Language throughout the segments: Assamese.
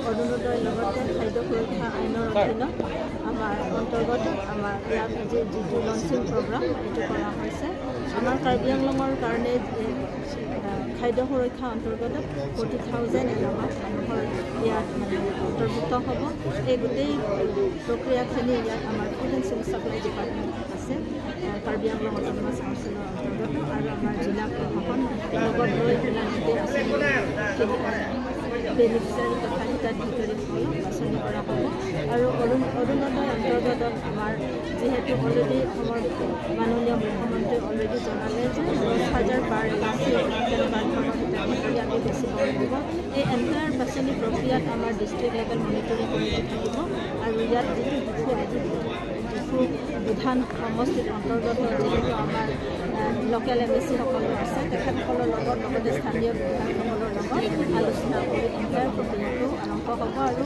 অৰুণোদয়ৰ লগতে খাদ্য সুৰক্ষা আইনৰ অধীনত আমাৰ অন্তৰ্গত আমাৰ ইয়াত আজি যিটো লঞ্চিং প্ৰগ্ৰাম এইটো কৰা হৈছে। আমাৰ কাৰ্বি আংলঙৰ কাৰণে খাদ্য সুৰক্ষা অন্তৰ্গত 40,000 এলাবাদ মানুহৰ ইয়াত মানে অন্তৰ্ভুক্ত হ'ব। এই গোটেই প্ৰক্ৰিয়াখিনি ইয়াত আমাৰ food and civil supply department আছে কাৰ্বি আংলং অট'নমাছ কাউন্সিলৰ অন্তৰ্গত আৰু আমাৰ জিলা প্ৰশাসন লগত লৈ পেলাই গোটেই আঁচনি বেনিফিচিয়াৰী তথা হিতাধিকাৰীসকলক বাছনি কৰা হ'ব। আৰু অৰুণোদয় অন্তৰ্গত আমাৰ যিহেতু অলৰেডি অসমৰ মাননীয় মুখ্যমন্ত্ৰীয়ে অলৰেডি জনালে যে 10,000 পাৰ এ চি তেনেকুৱা ধৰণৰ হিতাধিকাৰী আমি বেচিব লাগিব। এই এণ্টায়াৰ বাছনি প্ৰক্ৰিয়াত আমাৰ ডিষ্ট্ৰিক্ট লেভেল মনিটৰিং কমিটি থাকিব আৰু ইয়াত যিটো ডিফু আজি ডিফু বিধান সমষ্টিৰ অন্তৰ্গত যিহেতু আমাৰ লোকেল এম এ চিসকলো আছে, তেখেতসকলৰ লগত লগতে স্থানীয় বিধায়কসকলৰ লগত আলোচনা কৰি এণ্টায়াৰ প্ৰক্ৰিয়াটো আৰম্ভ হ'ব আৰু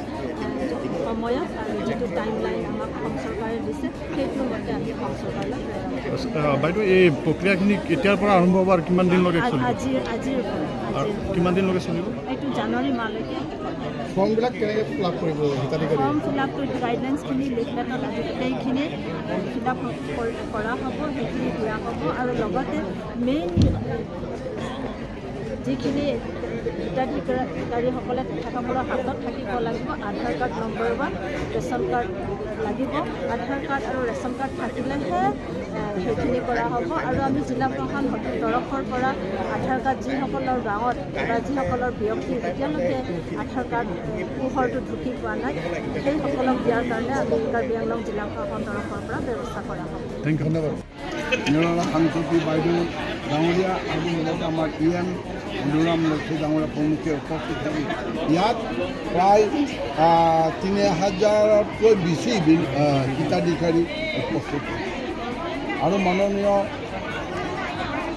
সময়ত আৰু যিটো টাইম লাইন আমাক অসম চৰকাৰে দিছে সেইটো মতে আমি অসম চৰকাৰলৈ প্ৰেৰণ কৰিম। বাইদেউ, এই প্ৰক্ৰিয়াখিনি কেতিয়াৰ পৰা আৰম্ভ হ'ব আৰু কিমান দিনলৈকে চলিব? আজিৰ পৰা। কিমান দিনলৈকে চলিব? এইটো জানুৱাৰী মাহলৈকে। ফৰ্মবিলাক কেনেকৈ ফিল আপ কৰিব হিতাধিকাৰী? ফৰ্ম ফিল আপটো গাইডলাইনছখিনি লিফলেটত আজি গোটেইখিনি ফিল আপ কৰা হ'ব, সেইখিনি দিয়া হ'ব আৰু লগতে মেইন যিখিনি হিতাধিকাৰীসকলে তেখেতসকলৰ হাতত থাকিব লাগিব আধাৰ কাৰ্ড নম্বৰ 1, ৰেচন কাৰ্ড লাগিব। আধাৰ কাৰ্ড আৰু ৰেচন কাৰ্ড থাকিলেহে সেইখিনি কৰা হ'ব। আৰু আমি জিলা প্ৰশাসন তৰফৰ পৰা আধাৰ কাৰ্ড যিসকলৰ গাঁৱত বা যিসকলৰ ব্যক্তিৰ এতিয়ালৈকে আধাৰ কাৰ্ড পোহৰটো ঢুকি পোৱা নাই, সেইসকলক দিয়াৰ কাৰণে আমি কাৰ্বি আংলং জিলা প্ৰশাসন তৰফৰ পৰা ব্যৱস্থা কৰা হ'ব। Thank U, ধন্যবাদ। নিৰলা সাংসদী বাইদেউ ডাঙৰীয়া আৰু লগতে আমাৰ ই এম মধুৰাম লক্ষ্মী ডাঙৰীয়া প্ৰমুখে উপস্থিত থাকি ইয়াত প্ৰায় 3,000তকৈ বেছি হিতাধিকাৰী উপস্থিত থাকে। আৰু মাননীয়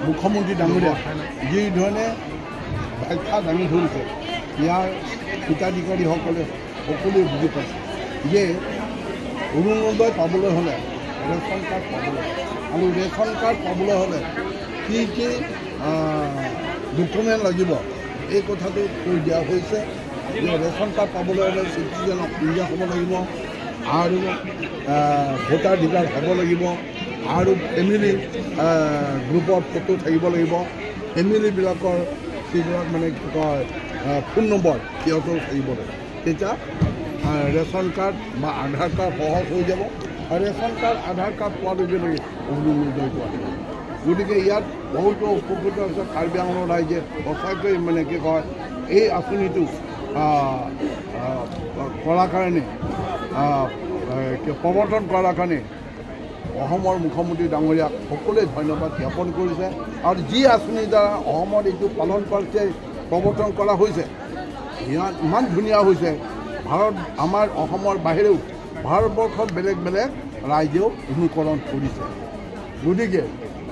মুখ্যমন্ত্ৰী ডাঙৰীয়া যি ধৰণে ব্যাখ্যা দাঙি ধৰিছে, ইয়াৰ হিতাধিকাৰীসকলে সকলোৱে বুজি পাইছে যে অৰুণোদয় পাবলৈ হ'লে ৰেচন কাৰ্ড পাব লাগে আৰু ৰেচন কাৰ্ড পাবলৈ হ'লে কি কি ডকুমেণ্ট লাগিব এই কথাটো কৈ দিয়া হৈছে যে ৰেচন কাৰ্ড পাবলৈ হ'লে চিটিজেন অফ ইণ্ডিয়া হ'ব লাগিব আৰু ভোটাধিকাৰ হ'ব লাগিব আৰু ফেমিলি গ্ৰুপৰ ফটো থাকিব লাগিব, ফেমিলিবিলাকৰ যিবিলাক মানে কি কয় ফোন নম্বৰ সিহঁতৰো থাকিব লাগিব। তেতিয়া ৰেচন কাৰ্ড বা আধাৰ কাৰ্ড সহজ হৈ যাব আৰু ৰেচন কাৰ্ড আধাৰ কাৰ্ড পোৱাৰ লগে লগে অৰুণোদয় পোৱা যাব। গতিকে ইয়াত বহুতো উপকৃত হৈছে কাৰ্বি আংলঙৰ ৰাইজে। সঁচাকৈ মানে কি কয় এই আঁচনিটো কৰাৰ কাৰণে, প্ৰৱৰ্তন কৰাৰ কাৰণে অসমৰ মুখ্যমন্ত্ৰী ডাঙৰীয়াক সকলোৱে ধন্যবাদ জ্ঞাপন কৰিছে। আৰু যি আঁচনিৰ দ্বাৰা অসমত এইটো পালন কৰিছে, প্ৰৱৰ্তন কৰা হৈছে, ইয়াত ইমান ধুনীয়া হৈছে, ভাৰত আমাৰ অসমৰ বাহিৰেও ভাৰতবৰ্ষত বেলেগ বেলেগ ৰাইজেও অনুকৰণ কৰিছে। গতিকে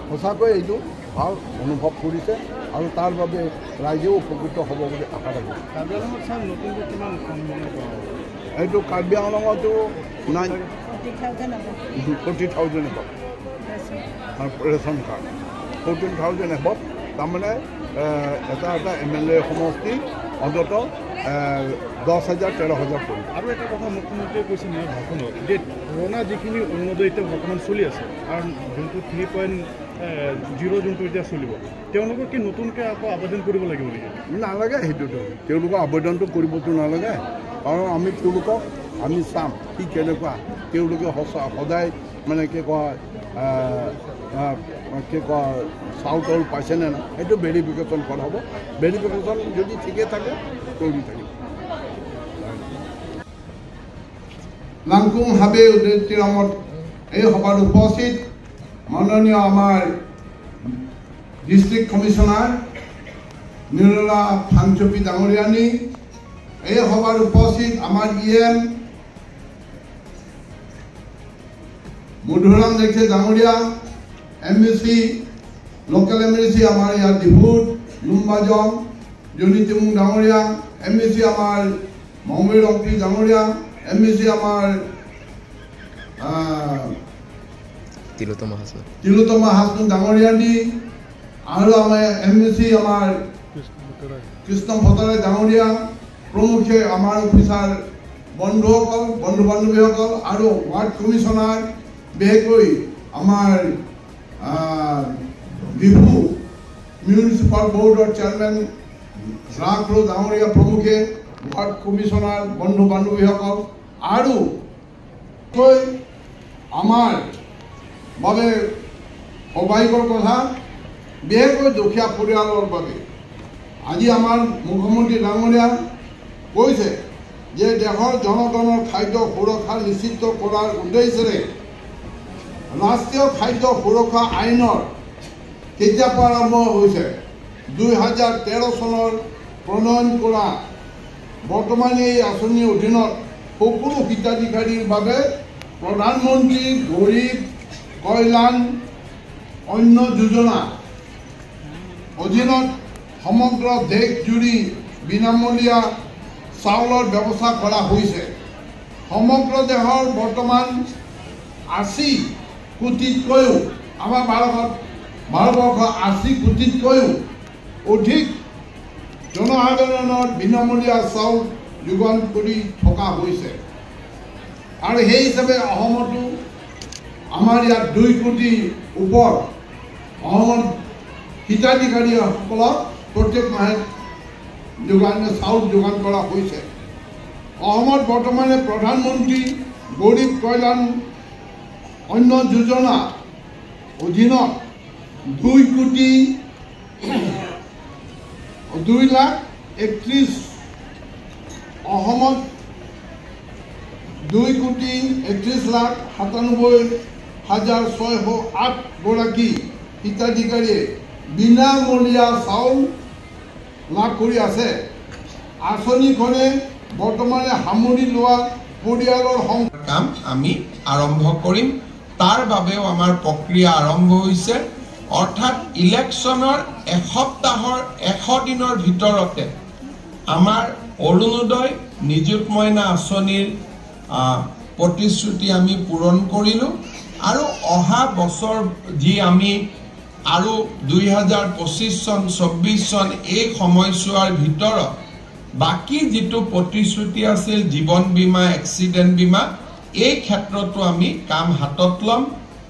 সঁচাকৈ এইটো ভাল অনুভৱ কৰিছে আৰু তাৰ বাবে ৰাইজেও উপকৃত হ'ব বুলি আশা ৰাখিছোঁ। এইটো Karbi আংলঙতো 9 40,000 above ration card, 14,000 above, তাৰমানে এটা এটা এম এল এ সমষ্টি অন্ততঃ 10,000 13,000 পৰিব। আৰু এটা কথা মুখ্যমন্ত্ৰীয়ে কৈছে নিজৰ ভাষণত যে পুৰণা যিখিনি অৰুণোদয় এতিয়া বৰ্তমান চলি আছে আৰু যোনটো 3.0 যোনটো এতিয়া চলিব, তেওঁলোকৰ কি নতুনকৈ আকৌ আবেদন কৰিব লাগিব নেকি? নালাগে, সেইটোতো তেওঁলোকৰ আবেদনটো কৰিবতো নালাগে, কাৰণ আমি তেওঁলোকক আমি চাম কি কেনেকুৱা তেওঁলোকে সঁচা সদায় মানে কি কয় কি কয় চাউল তাউল পাইছেনে নাই সেইটো ভেৰিফিকেশ্যন কৰা হ'ব। ভেৰিফিকেশ্যন যদি ঠিকে থাকে কৰি থাকিব। লাংকুং হাবে উদয়তিৰামত এই সভাত উপস্থিত মাননীয় আমাৰ ডিষ্ট্ৰিক্ট কমিশ্যনাৰ নিৰলা ফাংচপী ডাঙৰীয়ানী, এই সভাত উপস্থিত আমাৰ ই এম মধুৰাম দেখে ডাঙৰীয়া, M A C local M A C আমাৰ ইয়াত ডিফুত লুম্বাজং জনী তিমুং ডাঙৰীয়া, এম এ চি আমাৰ মংগৈ ৰংপি ডাঙৰীয়া, এম এ চি আমাৰ তিলোত্তমা হাছন, তিলোত্তমা হাছন ডাঙৰীয়ানী আৰু আমাৰ এম এ চি আমাৰ কৃষ্ণ ভট্টৰায় ডাঙৰীয়া, প্ৰমুখে আমাৰ অফিচাৰ বন্ধুসকল, বন্ধু বান্ধৱীসকল আৰু ৱাৰ্ড কমিশ্যনাৰ, বিশেষকৈ আমাৰ ডিফু মিউনিচিপাল বৰ্ডৰ চেয়াৰমেন ৰাখৰু ডাঙৰীয়া প্ৰমুখে ৱাৰ্ড কমিশ্যনাৰ বন্ধু বান্ধৱীসকল আৰু আমাৰ বাবে সৌভাগ্যৰ কথা, বিশেষকৈ দুখীয়া পৰিয়ালৰ বাবে আজি আমাৰ মুখ্যমন্ত্ৰী ডাঙৰীয়া কৈছে যে দেশৰ জনগণৰ খাদ্য সুৰক্ষা নিশ্চিত কৰাৰ উদ্দেশ্যেৰে ৰাষ্ট্ৰীয় খাদ্য সুৰক্ষা আইনৰ কেতিয়াৰ পৰা আৰম্ভ হৈছে 2013 চনৰ প্ৰণয়ন কৰা বৰ্তমান এই আঁচনিৰ অধীনত সকলো হিতাধিকাৰীৰ বাবে প্ৰধানমন্ত্ৰী গৰীব কল্যাণ অন্ন যোজনা অধীনত সমগ্ৰ দেশজুৰি বিনামূলীয়া চাউলৰ ব্যৱস্থা কৰা হৈছে। সমগ্ৰ দেশৰ বৰ্তমান 80 কোটিতকৈও আমাৰ ভাৰতবৰ্ষ 80 কোটিতকৈও অধিক জনসাধাৰণৰ বিনামূলীয়া চাউল যোগান কৰি থকা হৈছে আৰু সেই হিচাপে অসমতো আমাৰ ইয়াত 2 কোটি ওপৰ অসমত হিতাধিকাৰীসকলক প্ৰত্যেক মাহে চাউল যোগান কৰা হৈছে। অসমত বৰ্তমানে প্ৰধানমন্ত্ৰী গৰীব কল্যাণ অন্ন যোজনা অধীনত 2,02,31,000 অসমত 2,31,97,608 গৰাকী হিতাধিকাৰীয়ে বিনামূলীয়া চাউল লাভ কৰি আছে। আঁচনিখনে বৰ্তমানে সামৰি লোৱা পৰিয়ালৰ কাম আমি আৰম্ভ কৰিম, তাৰ বাবেও আমাৰ প্ৰক্ৰিয়া আৰম্ভ হৈছে। অৰ্থাৎ ইলেকশ্যনৰ এসপ্তাহৰ 100 দিনৰ ভিতৰতে আমাৰ অৰুণোদয় নিযুত মইনা আঁচনিৰ প্ৰতিশ্ৰুতি আমি পূৰণ কৰিলোঁ আৰু অহা বছৰ যি আমি আৰু 2025 চন 26 চন এই সময়ছোৱাৰ ভিতৰত বাকী যিটো প্ৰতিশ্ৰুতি আছিল জীৱন বীমা, এক্সিডেণ্ট বীমা, এই ক্ষেত্ৰতো আমি কাম হাতত ল'ম।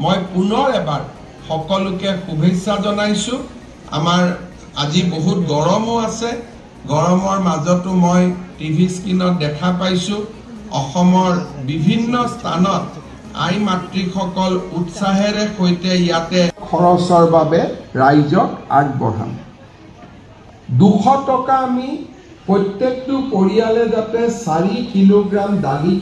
মই পুনৰ এবাৰ সকলোকে শুভেচ্ছা জনাইছোঁ। আমাৰ আজি বহুত গৰমো আছে, গৰমৰ মাজতো মই টিভি স্ক্ৰীণত দেখা পাইছোঁ অসমৰ বিভিন্ন স্থানত আই মাতৃসকল উৎসাহেৰে সৈতে ইয়াতে খৰচৰ বাবে ৰাইজক আগবঢ়াম। 200 টকা আমি প্ৰত্যেকটো পৰিয়ালে যাতে 4 কিলোগ্ৰাম দালি